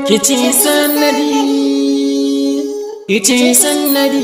Kice sannadi, kice sannadi.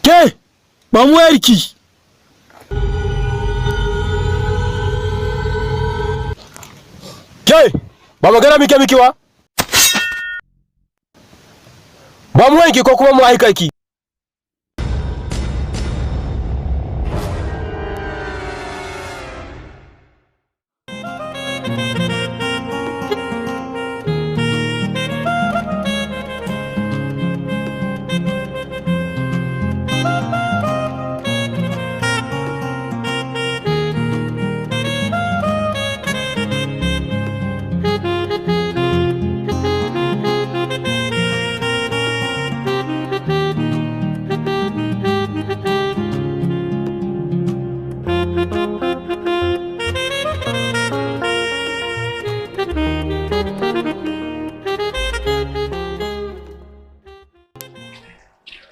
Ke, ba mu wayarki. Ke, ba magana muke miki wa? Ba mu wayarki ko kuma mu aika ki.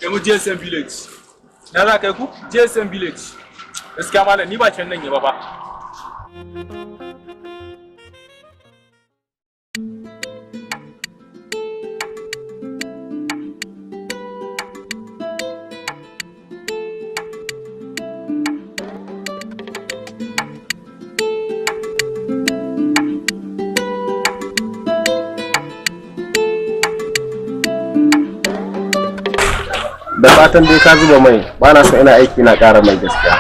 Kai mu GSM village. Na za kai ku? GSM village. Gaskiya malam ni ba can nan yaba ba. Da fatan dai ka zuba mai, ba na son ina aiki na ƙara mai gaskiya.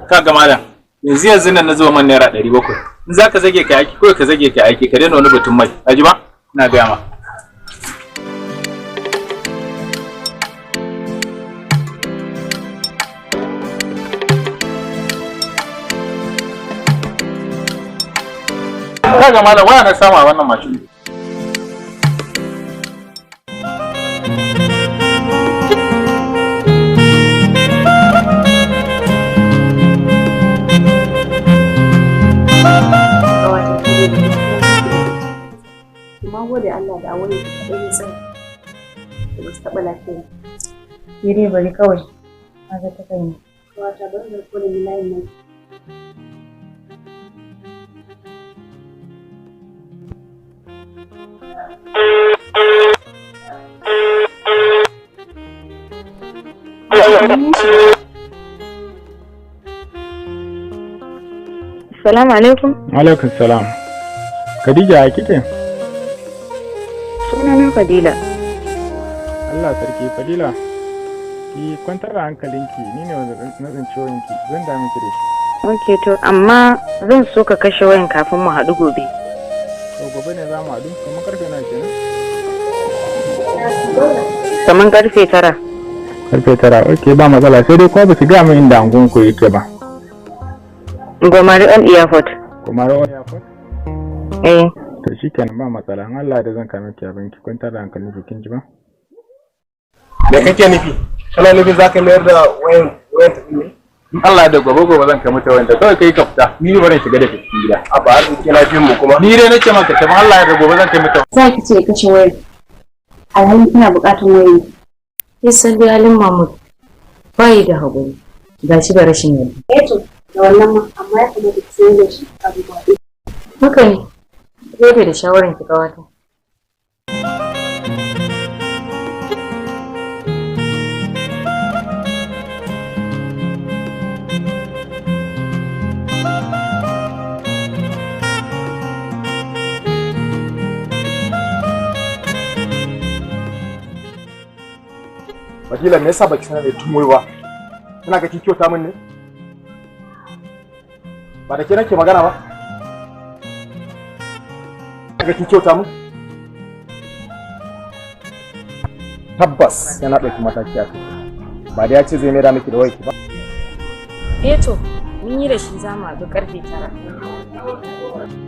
Ka ga malam yanzu yanzu nan na zuba man ₦700. In za ka zage ka aiki kawai ka zage ka aiki ka daina wani batun mai. Aji ba? Ina gaya ma. Ka ga malam waya na samu a wannan mashin. Amma gode Allah da awon da ya tsaya. Da ba su taɓa lafiya. Ke dai bari kawai. Na ga ta kan yi. Wata bari da kodin layin nan. Salamu alaikum. Alaikum salam. Khadija ya kike? Sunana Fadila. Allah sarki Fadila. Ki kwantar da hankalinki, ni ne wanda na tsinci wayanki, zan da miki da shi. Ok to amma zan so ka kashe wayan kafin mu haɗu gobe. To gobe ne za mu haɗu, kamar karfe nawa kenan? Kaman 9:00. 9:00, ok ba matsala, sai dai kuma ba ki gaya min inda angon ku yake ba. Gwamari on airport. Gwamari on airport? Eh. To shikenan ba matsala, in Allah da zan kame ki abin ki kwantar da hankalinki kin ji ba? Me kake nufi? Kana nufin za ka mayar da wayan wayan tafi ne? In Allah da gobe gobe zan kai mata wayanta kawai kai ka fita ni ne barin shiga da kai cikin gida. A ba arziki na bin mu kuma. Ni dai nace maka tafi Allah da gobe zan kai mata. Za ki ce ya kashe wayar. Alhalin kina buƙatar wayar. Kin san dai halin Mahmud. Bayi da haƙuri. Ga shi da rashin yarda. Eh to, da wannan ma amma ya kamata ki sayar da shi abu ba. Haka ne. Gode da shawaran ki kawata. Fadila, me yasa baki sanar da tun wuri ba? Kina ga kin kyauta min ne? Ba da ke nake magana ba? Ga kin kyauta min? Tabbas yana ɗauki mataki a kai. Ba da ya ce zai maida miki da wayarki ba. Eh to, mun yi da shi za mu haɗu karfe 9.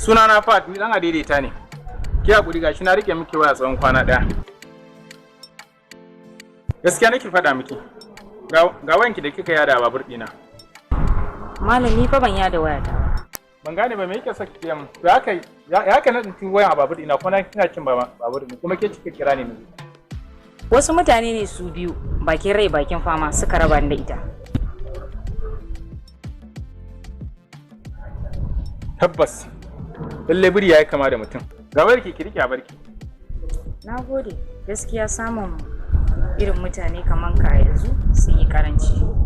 Sunana Fat, ni dan adaidaita ne. Ki hakuri, gashi na rike miki waya tsawon kwana daya. Gaskiya nake faɗa miki. Ga wayanki da kika yada a babur ɗina. Malam, ni fa ban yada wayata ba. Ban gane ba, me yake saka kiyan mu? To haka ya haka na tsinci wayan a babur ɗina, kuma kina cin babur ɗina, kuma ke kika kira ni ne. Wasu mutane ne su biyu, bakin rai bakin fama, suka raba ni da ita. Tabbas. Lalle biri yayi kama da mutum. Ga wayarki, ki rike a barki. Na gode, gaskiya samun irin mutane kaman ka a yanzu sun yi karanci.